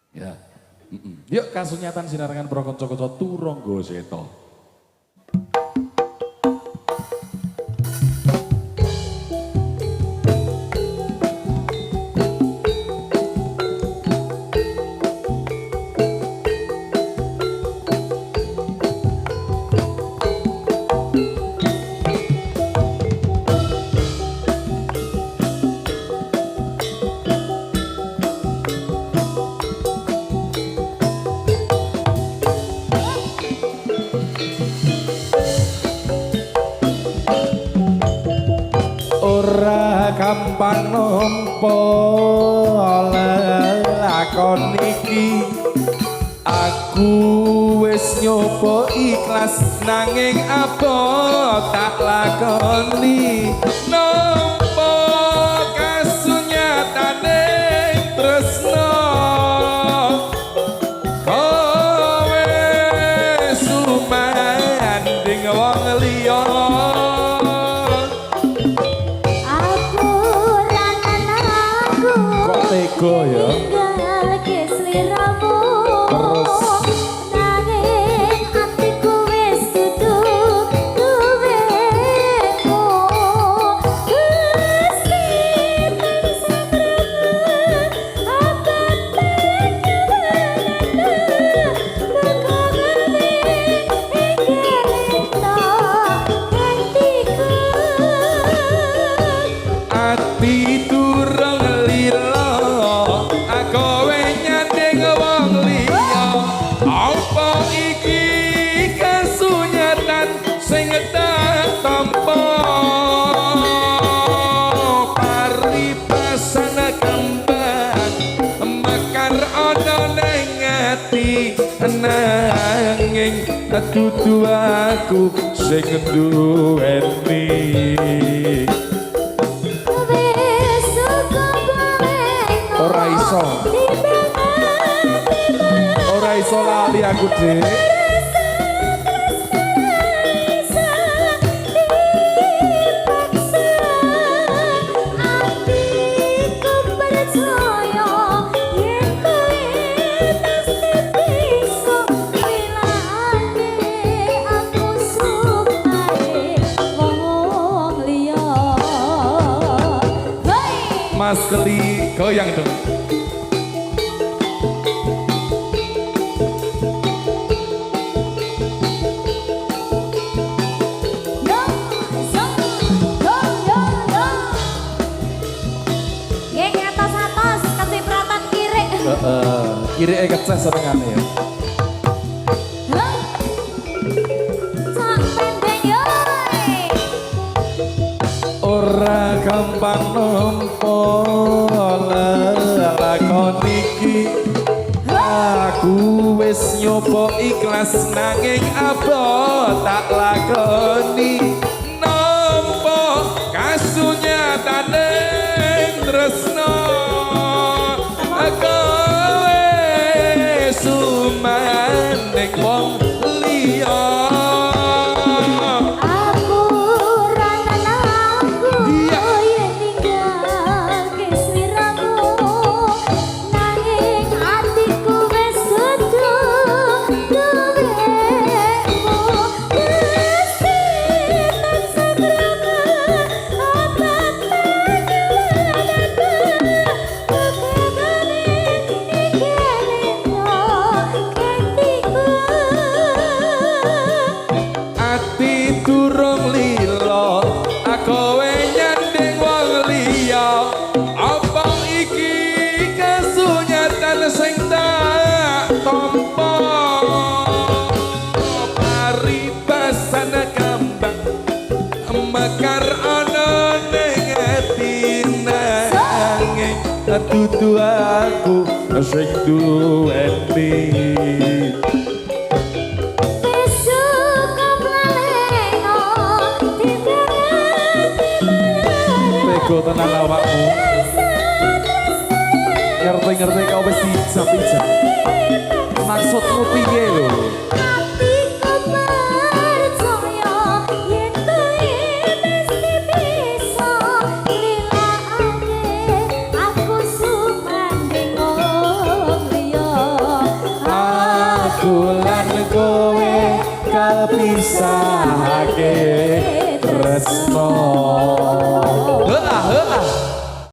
Ya. Yuk kasunyatan sinarengan para kanca-kanca Turangga Seta. Ora gampang nampa lelakon iki, aku wis nyoba ikhlas nanging apa tak lakoni, nampa kasunyatane tresno kowe sumanding wong liya. Kok tega ya? Terus nanging atiku wis dudu duwemu. Gusti tansah krungu apa ati durung lila kowe nyanding wong liya, apa iki kasunyatan sing tak tampa, paribasan kembang mekar ana ning ati nanging dudu aku sing duweni. Ora iso. Ora iso lali aku, Dik. Mas Keli goyang dong. Yo, yo, yo, yo, yo. Geng atas-atas kecipratan kirik. Heeh, kirike keceh senengane ya. Hah? Cak pendek yo. Ora gampang nampa lelakon iki, aku wis nyoba ikhlas nanging apa tak lakoni, nampa kasunyatane tresno kowe sumanding wong liya. Aku ra aku Iya. yen ninggalke sliramu nanging atiku wis dudu duwemu. Gusti tansah krungu apa panjenenganku kekegane iki ketiku. Ati durung lila kowe nyanding wong liya, apa iki kasunyatan sing tak tampa, paribasan kembang mekar ana ning ati nanging dudu aku sing duweni. Tega tenan awakmu. Ngerti-ngerti kau wis dijap-ijap. Maksudmu piye lho? Atiku percaya yen kowe mesti bisa nglilakake aku sumanding wong liya. Pisahake tresno.